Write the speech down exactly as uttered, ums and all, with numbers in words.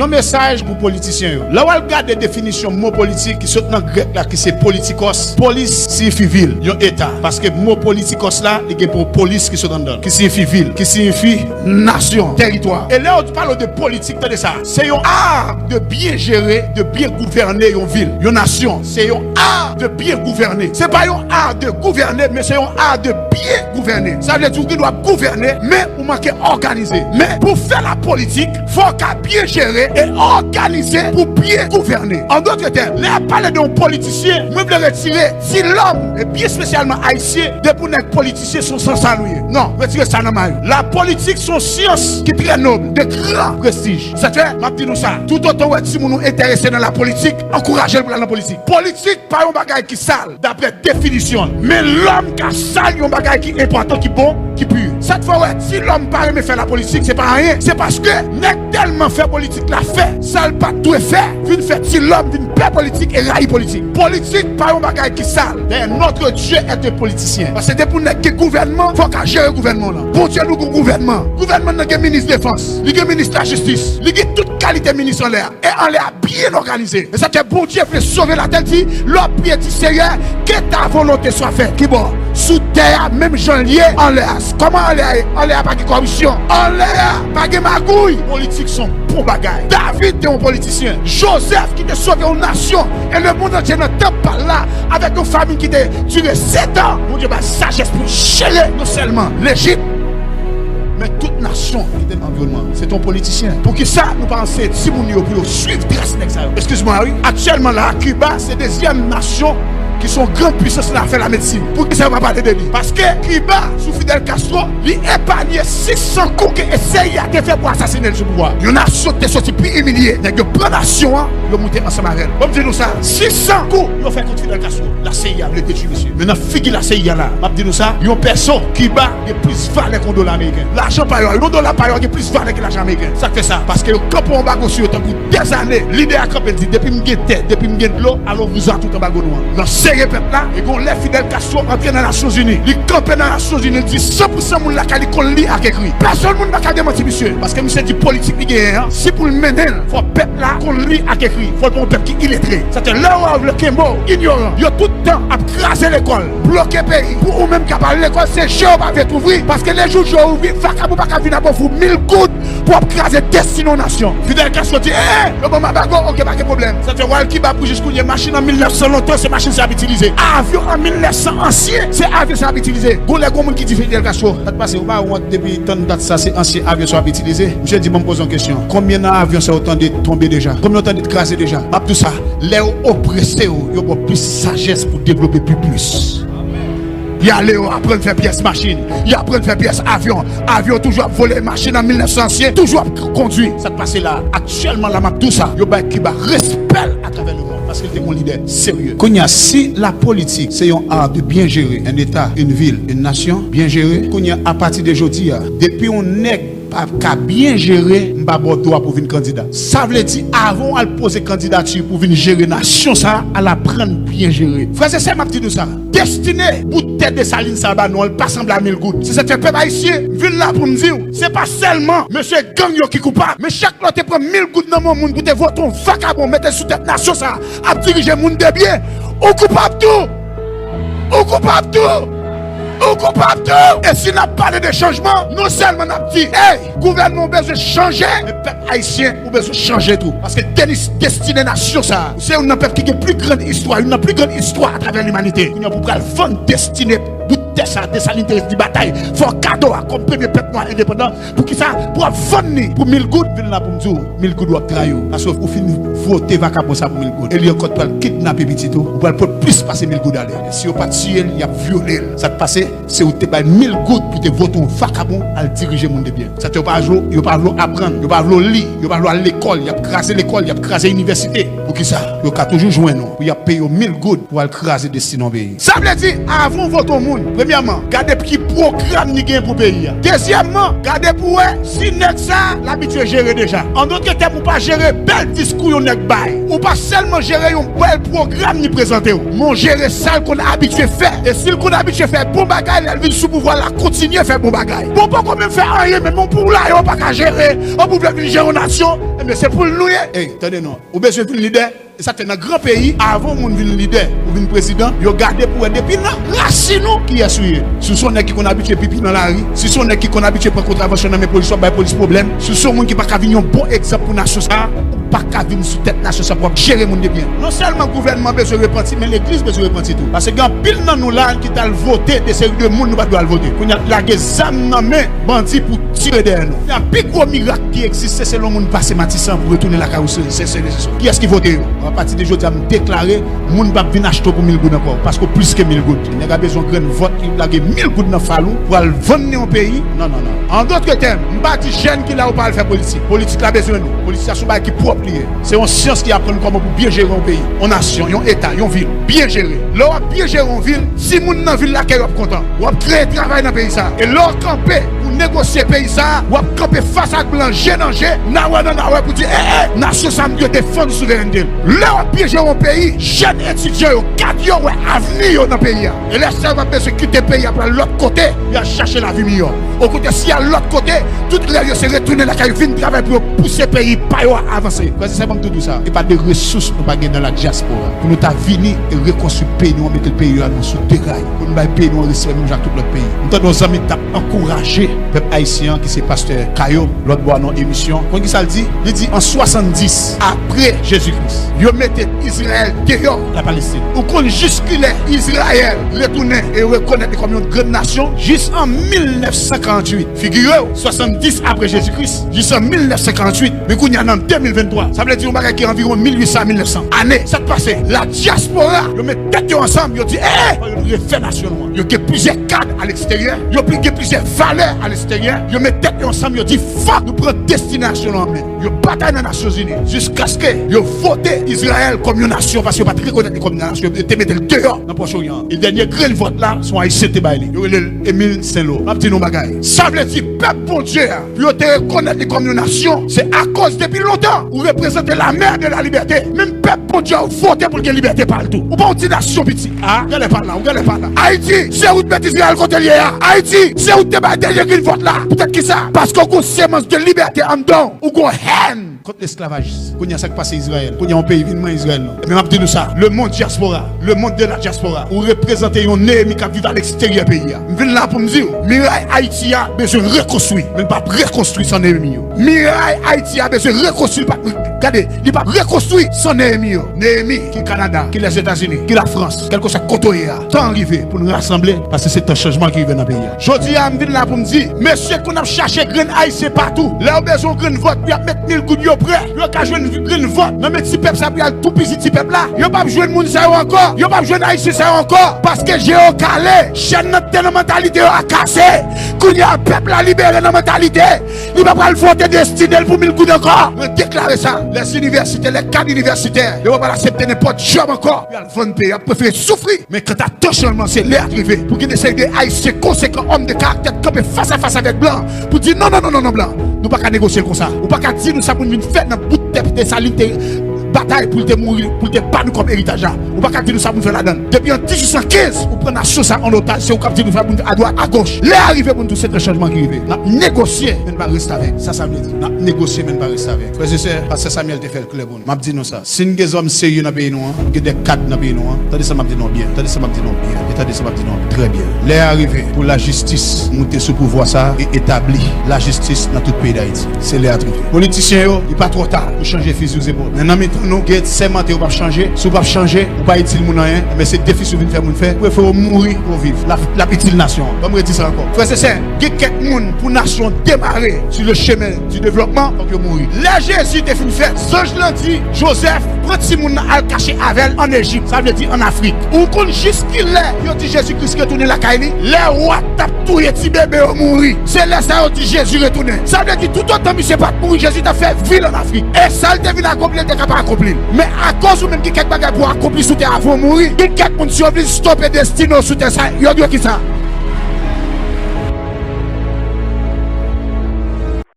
Yon mesaj pou politisyen yo. Lè w al gade definisyon mo politik ki sot nan grèk la ki se politikos, polis siyifi vil, yon eta. Paske mo politikos la, li gen pou polis ki sot anndan l, ki siyifi vil, ki siyifi nasyon, tèritwa. E lè yo pale de politik, tande sa, se yon art de byen jere, de byen gouvène yon vil, yon nasyon. Se yon art de byen gouvène. Se pa yon art de gouvène, men se yon art de byen gouvène. Sa vle di ou gen dwa gouvène, men ou manke òganize. Men pou fè la politik, fò w ka byen jere e òganize pou byen gouvène. An dòt tèm, lè y ap pale de yon politisyen, mwen vle retire ti lòm, e byen espesyalman ayisyen, de pou nèg politisyen se yon sansal ou ye. Non, retire sa nan may ou. La politik se yon syans ki trè nob, de gran prestij. Sa fè, m ap di nou sa, toutotan w wè timoun ou enterese nan la politik, ankouraje l pou l al nan politik. Politik pa yon bagay ki sal, daprè definisyon l. Men lòm ka sal yon bagay ki enpòtan, ki bon, ki pi. Sa k fè w wè ti lòm pa renmen fè la politik, se pa anyen. Se paske nèg tèlman fè politik la fè sa l pa t dwe fè, vin fè ti lòm vin pè politik e rayi politik. Politik pa yon bagay ki sal. Dayè, notre Dieu est un politicien. Paske depi w nèg gen gouvènman, fò w ka jere gouvènman w lan. Bondye nou gen gouvènman. Gouvènman nan gen minis defans, li gen minis lajistis, li gen tout kalite minis anlè a. E anlè a byen òganize. E sa k fè Bondye vle sove latè, l di, lè w ap priye, di, Seyè, ke ta volonte swa fèt. Kibò? Sou tè a, menm jan l ye anlè a. Kòman anlè a ye? Anlè a pa gen kòripsyon. Anlè a pa gen magouy. Politik se yon bon bagay. David te yon politisyen. Jozèf ki te sove yon nasyon e lemonn antye nan tanp pa l la avèk yon famin ki te dire setan. Bondye ba l sajès pou l jere non sèlman Lejip, men tout nasyon ki te nan anviwònman an. Se te yon politisyen. Poukisa nou pa anseye timoun yo pou yo swiv tras nèg sa yo? Eskiz mwen, wi. Aktyèlman la, Kiba se dezyèm nasyon ki se yon gran pwisans nan afè lamedsin. Poukisa yo pa pale de li? Paske Kiba, sou Fidel Castro, li epanye sis san kou ke C I A te fè pou asasinen l sou pouvwa. Yon nasyon ki te soti pi imilye, nèg yo pran nasyon an, yo moute ansanm avè l. Ban m di nou sa, sis san kou yo fè kont Fidel Castro, la C I A vle detwi misye. Men nan figi la C I A la, m ap di nou sa, yon pèso, Kiba gen plis valè ke yon dola ameriken. Lajan pa yo a, yon dola pa yo a gen plis valè ke lajan ameriken. Sa k fè sa? Paske yo kanpe yon anbago sou yo tankou dèzane. Lidè a kanpe, l di, depi m gen tè, depi m gen dlo, alon vouzan tout anbago nou an. Nan sere pèp la, e gon lè Fidel Castro antre nan Nasyonzini. Li kanpe nan Nasyonzini, li di san pou san moun lakay li konn li ak ekri. Pèsonn moun pa ka demanti misye, paske misye di politik li genyen an, si pou l mennen l, fò pèp la konn li ak ekri. Fò l pa yon pèp ki iletre. Sètadi lè yo vle kenbe w inyoran, yo tout tan ap kraze lekòl, bloke peyi. Pou ou menm k ap al lekòl, se je w pa vle t ouvri, paske le jou je w ouvri, vakabon pa ka vin ap ofri w mil goud pou w ap kraze destine yon nasyon. Fidel Castro di, eh, yo ban m anbago, oke, pa gen pwoblèm. Sa fè w al Kiba pou jis kounye a, machin an mil nèf san lontan, se machin sa y ap itilize. Avyon an mil nèf san ansyen, se avyon sa y ap itilize. Gon lè gon moun ki di Fidel Castro, sa t pase, ou pa wont depi tann dat sa, se ansyen avyon sa w ap itilize? Misye di, ban m poze yon kesyon. Konbyen nan avyon sa yo tande tonbe deja? Konbyen yo tande kraze deja? M ap di w sa, lè yo oprese w, yo ba w plis sajès pou devlope pi plis. Y ale, yo aprann fè pyès machin, y aprann fè pyès avyon. Avyon toujou ap vole, machin an mil nèf san ansyen toujou ap k-, kondwi. Sa k pase la, aktyèlman la, m ap di w sa, yo bay Kiba respè l atravè lemonn, paske l te gon lidè serye. Kounye a, si lapolitik se yon art de bien gérer un État, une ville, une nation, byen jere, kounye a, apati de jodi a, depi yon nèg pa ka byen jere, m pa ba w dwa pou w vin kandida. Sa vle di, avan w al poze kandidati pou w vin jere nasyon sa a, al aprann byen jere. Frè e sè, m ap di nou sa. Destine bout tè Desalin sa a ba nou an, l pa sanble a mil goud. Se sa k fè pèp ayisyen, m vin la pou m di w, se pa sèlman mesye gang yo ki koupab, men chak lè w te pran mil goud nan men yon moun pou te vote yon vakabon, mete l sou tèt nasyon sa a, ap dirije moun de byen, ou koupab tou! Ou koupab tou! Ou koupab tou! E si n ap pale de chanjman, non sèlman n ap di, hey, gouvènman ou bezwen chanje, men pèp ayisyen ou bezwen chanje tou. Paske Denis, destine nasyon sa a, se youn nan pèp ki gen pli grann istwa, youn nan pli grann istwa atravè limanite. Kounye a pou pral vann destine bout tè sa a, Desalin te di batay, fè w kado a kòm premye pèp nwa endepandan. Poukisa pou w ap vann li pou mil goud? Vin la pou m di w, mil goud w ap trayi w. Paske ou fin vote vakabon sa pou mil goud. E li ankò t pral kidnape pitit ou. Ou pral pot plis pase mil goud ale. E si yo pa tiye l, y ap vyole l. Sa k pase, se ou te bay mil goud pou te vote yon vakabon al dirije moun de byen. Sa te yo pa vle, yo pa vle w aprann, yo pa vle w li, yo pa vle w al lekòl, y ap kraze lekòl, y ap kraze inivèsite. Poukisa? Yo ka toujou jwenn ou pou y ap peye w mil goud pou al kraze destine yon peyi. Sa vle di, avan w vote yon moun, premye Premyèman, gade ki pwogram li gen pou peyi a. Dezyèmman, gade pou wè si nèg sa a l abitye jere deja. An dòt tèm, ou pa jere bèl diskou yon nèg bay. Ou pa sèlman jere yon bèl pwogram li prezante w, men w jere sa l konn abitye fè. E si l konn abitye fè bon bagay, lè l vin sou pouvwa, l a kontinye fè bon bagay. Bon, poko menm fè anyen, men bon, pou w la, yo pa ka jere. An pou w vle vin jere yon nasyon, ebyen, se poul nou ye. Ey, tande non. Ou bezwen vin lidè? E sa k fè nan gran peyi, avan yon moun vin lidè ou vin prezidan, yo gade pou wè depi nan rasin ou kiyès ou ye. Si w se yon nèg ki konn abitye pipi nan lari, si w se yon nèg ki konn abitye pran kontravansyon nan men polis, w ap bay polis pwoblèm, si w se yon moun ki pa ka vin yon bon egzanp pou nasyon sa a, ou pa ka vin sou tèt nasyon sa a pou w ap jere moun de byen. Non sèlman gouvènman bezwen repanti, men legliz bezwen repanti tou. Paske gen anpil nan nou la ki t al vote de seri de moun nou pa t dwe al vote. Kounye a, lage zam nan men bandi pou tire dèyè nou. Kounye a, pi gwo mirak ki egziste, se lè yon moun pase Matisan pou retounen lakay ou se, se, se, se, se. Kiyès ki vote yo? Apati de jodi a, m deklare, moun p ap vin achte w pou mil goud ankò, paske w plis ke mil goud. Nèg la bezwen grenn vòt, li lage mil goud nan fal ou pou al vann nan yon peyi. Non, non, non. An dòt tèm, m pa di jèn ki la yo pa al fè politik. Politik la bezwen nou. Politik la se yon bagay ki pwòp li ye. Se yon syans ki aprann kòman pou byen jere yon peyi, yon nasyon, yon eta, yon vil. Byen jere. Lè w ap byen jere yon vil, timoun nan vil la, kè yo ap kontan. W ap kreye travay nan peyi sa a. E lè w kanpe pou negosye peyi sa a, w ap kanpe fas ak blan, je nan je, nawè nan nawè pou di, e, e, nasyon sa a, m dwe defann souverènte l. Lè w ap byen jere yon peyi, jèn etidyan yo, kad yo wè avni yo nan peyi a. E lè sa yo p ap bezwen kite peyi a pou al lòt kote, y al chache lavi miyò. Okontrè, si y al lòt kote, tout rèv yo se retounen lakay yo, vin travay pou yo pouse peyi pa yo a avanse. Frè e sè, ban m tou di w sa, e pa de resous nou pa gen nan la dyaspora pou nou ta vini e rekonstwi peyi nou an, mete peyi a nou sou de ray, pou nou bay peyi nou an respè menm jan ak tout lòt peyi. M tande yon zanmi k t ap ankouraje pèp ayisyen an, ki se pastè Kayo, lòt bò a nan yon emisyon. Konn kisa l di? Li di, an swasanndis apre Jezi Kris, yo mete Izrayèl deyò Lapalestin. Ou konn jiskilè Izrayèl retounen e rekonèt li kòm yon grann nasyon? Jis an mil nèf san karanntuit. Figire w, swasanndis apre Jezi Kris, jis an mil nèf san karanntuit. Men kounye a, n an de mil venntwa. Sa vle di yon bagay ki anviwon mil uit san a mil nèf san ane. Sa k pase? La dyaspora, yo met tèt yo ansanm, yo di, e, e, fò yo refè nasyon nou an. Yo gen plizyè kad aleksteryè, yo pli gen plizyè valè aleksteryè. Yo met tèt yo ansanm, yo di, fòk nou pran destinasyon nou an men. Yo batay nan Nasyonzini jiskaske yo vote Izrayèl kòm yon nasyon, paske yo pa t rekonèt li kòm yon nasyon, yo te mete l deyò nan Pwòch Oryan an. E dènye grenn vòt la, se yon Ayisyen te bay li. Yo rele l Emile Saint-Laurent. M ap di nou yon bagay. Sa vle di pèp Bondye a, pou yo te rekonèt li kòm yon nasyon, se akoz depi lontan ou reprezante la mère de la liberté. Menm pèp Bondye a, ou vote pou l gen libète pa l tou. Ou pa yon ti nasyon piti. A, genlè pa la, ou genlè pa la. Ayiti, se ou t met Izrayèl kote l ye a. Ayiti, se ou t te bay dènye grenn vòt la. Poutèt kisa? Paske w gen semans de libète anndan w. Ou gen hèn kont lesklavaj. Kounye a, sa k pase Izrayèl? Kounye a, yon peyi vin manyen Izrayèl, non? Men m ap di nou sa, lemonn dyaspora, lemonn de la dyaspora, ou reprezante yon Neyemi k ap viv aleksteryè peyi a. M vin la pou m di w, miray Ayiti a bezwen rekonstwi, men l p ap rekonstwi san Neyemi yo. Miray Ayiti a bezwen rekonstwi, l p ap, gade, li p ap rekonstwi san Neyemi yo. Neyemi, ki Kanada, ki Lèzetazini, ki Lafrans, kèlkeswa kote w ye a, tan an rive pou n rasanble, paske se tan chanjman ki rive nan peyi a. Jodi a, m vin la pou m di, mesye konn ap chache grenn Ayisyen patou. Lè yo bezwen yon grenn vòt, y ap met mil goud yo prè. Yo ka jwenn grenn vòt nan men ti pèp sa pou y al toupizi ti pèp la. Yo p ap jwenn moun sa yo ankò. Yo p ap jwenn Ayisyen sa yo ankò. Paske je yo kale. Chèn nan k te nan mantalite yo a kase. Kounye a, pèp la libere nan mantalite. Li pa pral vote destine l pou mil goud ankò. Mwen deklare sa. Lèzinivèsitè, lè kad inivèsitè, yo pa pral aksepte nenpòt djòb ankò. Y al vann peyi, y ap prefere soufri. Men kanta tan chanjman, se lè a t rive pou gen de seri de Ayisyen konsekan, òm de karaktè, t kanpe fas a fas avèk blan pou di non, non, non, non, non, blan. Nou pa ka negosye l konsa. Ou pa ka di nou sa pou n vin fè nan bout tè Desalin te batay pou l te mouri, pou l te ba nou kòm eritaj la. Ou pa ka di nou sa pou n fè ladan l. Depi an dizuit san kenz, ou pran nasyon sa an otaj, se ou k ap di nou sa pou n fè adwat, agoch. Lè a rive pou n di w se tan chanjman ki rive. N ap negosye, men n pa restavèk. Sa sa vle di? N ap negosye, men n pa restavèk. Frè e sè, pastè Samuel te fè l klè pou nou. M ap di nou sa. Si n gen zòm serye nan peyi nou an, gen de kad nan peyi nou an, tande sa m ap di nou byen, tande sa m ap di nou byen, e tande sa m ap di nou trè byen. Lè a rive pou lajistis moute sou pouvwa sa a e etabli lajistis nan tout peyi Dayiti. Se lè a t rive. Politisyen yo, li pa twò ta pou chanje fizi w zepòl. Men nan mitan nou, gen sèmante yo p ap chanje. Si w p ap chanje, ou pa itil moun anyen, men se defis ou vin fè moun fè. Prefere w mouri pou w viv. L ap, l ap itil nasyon an. Ban m redi sa ankò. Frè e sè, gen kèk moun pou nasyon demare sur le chemin du développement, fòk yo mouri. Lè Jezi te fin fèt, zanj lan di Jozèf, pran timoun nan al kache avè l ann Ejip, sa vle di ann Afrik. Ou konn jiskilè yo di Jezi Kris retounen lakay li? Lè wa t ap touye ti bebe yo mouri. Se lè sa yo di Jezi retounen. Sa vle di toutotan misye pa t mouri, Jezi t ap fè vi l ann Afrik. E sa l te vin akonpli, l te ka pa akonpli l. Men akoz ou menm gen kèk bagay pou w akonpli sou tè avan w mouri, gen kèk moun si yo vin stope destine w sou tè sa, yo di w kisa?